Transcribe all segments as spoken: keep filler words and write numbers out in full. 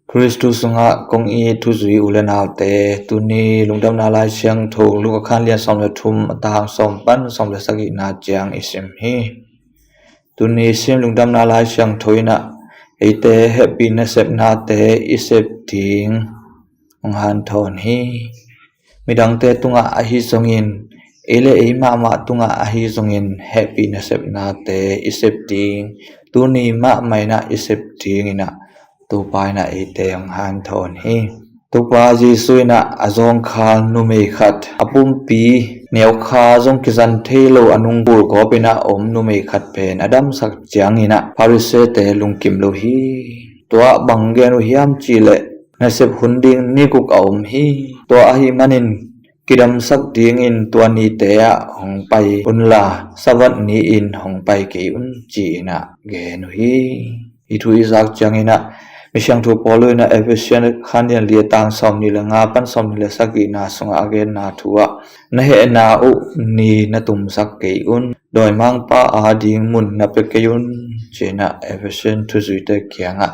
Khristu sungah kong it thuzui u le naute, tuni lungdamna Lai Siangtho Luka khan lian sawm le thum, a tang sawm pan sawm le sagihna ciang i sim hi. Tuni sim lungdamna Lai Siangtho in ah eite hehpih nasepnate i sep ding hong hanthawn hi. Midangte tungah ahi zongin, ei le ei mahmah tungah ahi zongin hehpih nasepnate i sep ding, tuni mahmah in ah i sep ding in ah Topa in ah eite hong hanthawn hi. Topa Jesu in ah a zawngkhal numei khat, a pumpi neukha zong kizan thei lo a nungbul gawp in ah om numei khat pen a damsak ciangin ah Pharisee-te lungkim lo hi. Tua bang gen uh hiam cih leh, nasep hun ding ni guk a om hi. Tua ahih manin kidamsak dingin tua nite ah hong pai unla, Sabbath ni-in hong pai kei un, ci-in ah gen uh hi. Hih thu i zak ciangin ah Misiangtho Paul in ah Efesia khan lian li, a tang sawmnih le nga pan sawmnih le sagihna sungah a genna thu ah, na hehna uh ni na tumsak kei un, dawimangpa ading mun na pia kei un, ci-in ah Efesia thuzuite kiangah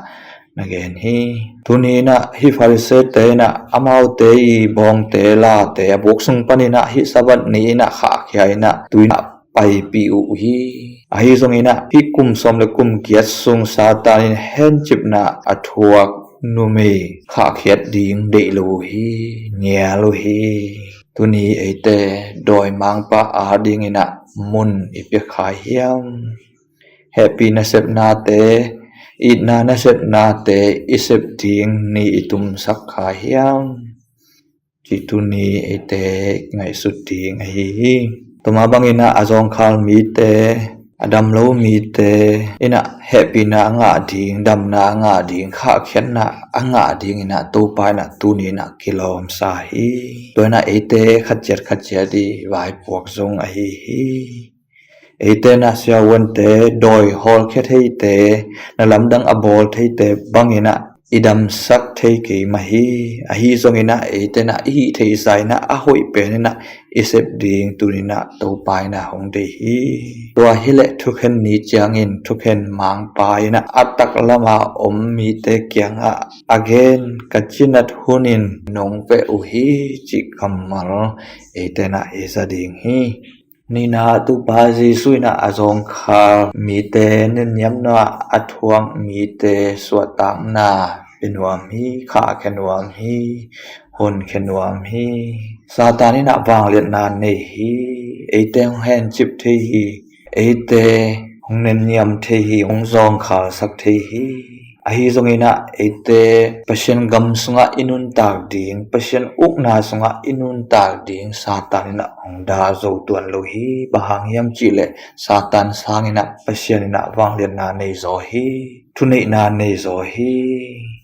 na gen hi. Tuni in ah hih Pharisee-te in ah amaute i bawngte late a buk sung panin ah hih Sabbath ni in ah khahkhia in ah tui in ah paipih uh hi. Ahi zongin ah hih kum sawm le kum giat sung Satan in hencipna a thuak numei khahkhiat ding deih lo uh hi, ngial uh hi. Tuni eite dawimangpa adingin ah mun i pia kha hiam? Hehpih nasepnate, itna nasepnate i sep ding ni i tumsak kha hiam? Cih tuni eite ngaihsut ding ahi hi. Tua mah bangin ah a zawngkhal mite, a dam lo mite in ah hehpihna a ngah ding, damna a ngah ding, khahkhiatna a ngah dingin ah Topa in ah tuni in ah kilawmsa hi. Tua in ah eite khatciat khatciat i vaipuak zong ahi hi. Eite in ah siavuante, dawi hawlkhia theite, na lamdang a bawl theite bangin ah i damsak thei kei mah hi. Ahi zongin ah eite in ah i hih theih zah in ah a hoih pen in ah i sep ding tuni in ah Topa in ah hong deih hi. Tua hi leh thukhen ni ciangin thukhen mangpa in ah a taklam a om mite kiangah a gen, ka cinat hunin nong veh uh hi, cih kammal eite in ah i za ding hi. Nihna, Topa Jesu in ah a zawngkhal mite nenniamna a thuak mite suahtakna pia nuam hi, khahkhia nuam hi, honkhia nuam hi. Satan in ah vangliatna nei hi. Eite hong hencip thei hi. Eite hong nenniam thei hi, hong zawngkhalsak thei hi. Ahi zongin ah eite Pasian gam sungah i nuntak ding, Pasian ukna sungah i nuntak ding Satan in ah hong dah zo tuan lo hi. Bang hang hiam cih leh Satan sangin ah Pasian in ah vangliatna nei zaw hi, thuneihna nei zaw hi.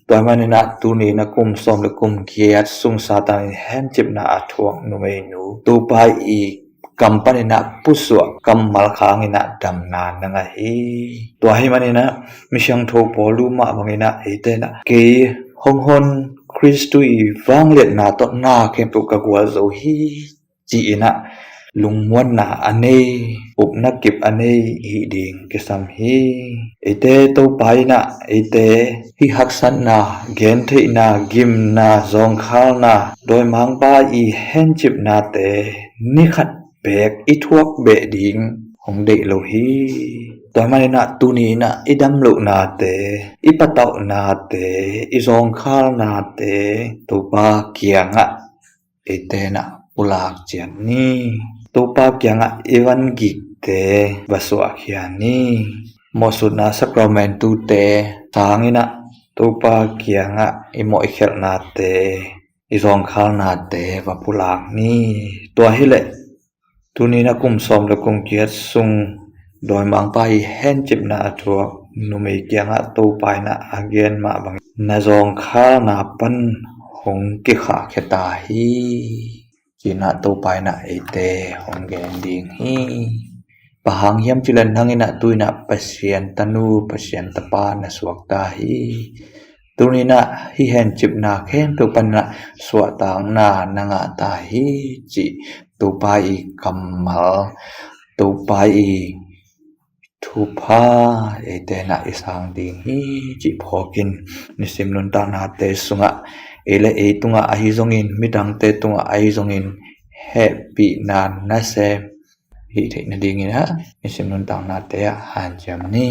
Tua ahih manin ah tuni in ah kum sawm le kum giat sung Satan in hencipna a thuak numeinu Topa i kam panin ah pusuah kammal khangin ah damna na ngah hi. Tua ahih manin ah Misiangtho Paul mah bangin ah eite in ah, kei hong hon Khristu i vangliatna tawh na khempeuh ka gualzo hi, ci-in ah lungmuanna a nei, upna kip a nei hih ding kisam hi. Eite Topa in ah eite hih haksatna, gentheihna, gimna, zawngkhalna, dawimangpa i hencipnate ni khat beek i thuak beh ding hong deih lo hi. Tua ahih manin ah tuni in ah i damlohnate, i patauhnate, i zawngkhalnate Topa kiangah eite in ah pulak ciat ni. Topa kiangah i van gikte va suahkhia ni. Mawhsutna sakramentute sangin ah Topa kiangah i mawh i khialhnate, i zawngkhalnate va pulak ni. Tua hi leh tuni in ah kum sawm le kum giat sung dawimangpa i hencipna a thuak numei kiangah Topa in ah a gen mah bangin na zawngkhalna pan hong kikhahkhia ta hi, ci-in ah Topa in ah eite hong gen ding hi. Bang hang hiam cih leh nang in ah tu-in ah Pasian tanu, Pasian tapa na suak ta hi. Tuni in ah hih hencipna khempeuh panin ah suahtakna na ngah ta hi, cih Topa i kammal, Topa i thupha eite in ah i sang ding hi cih phawkin, nisim nuntaknate sungah ei le ei tungah ahi zongin, midangte tungah ahi zongin, hehpihna nasem hih theih nadingin ah nisim nuntaknate ah hanciam ni.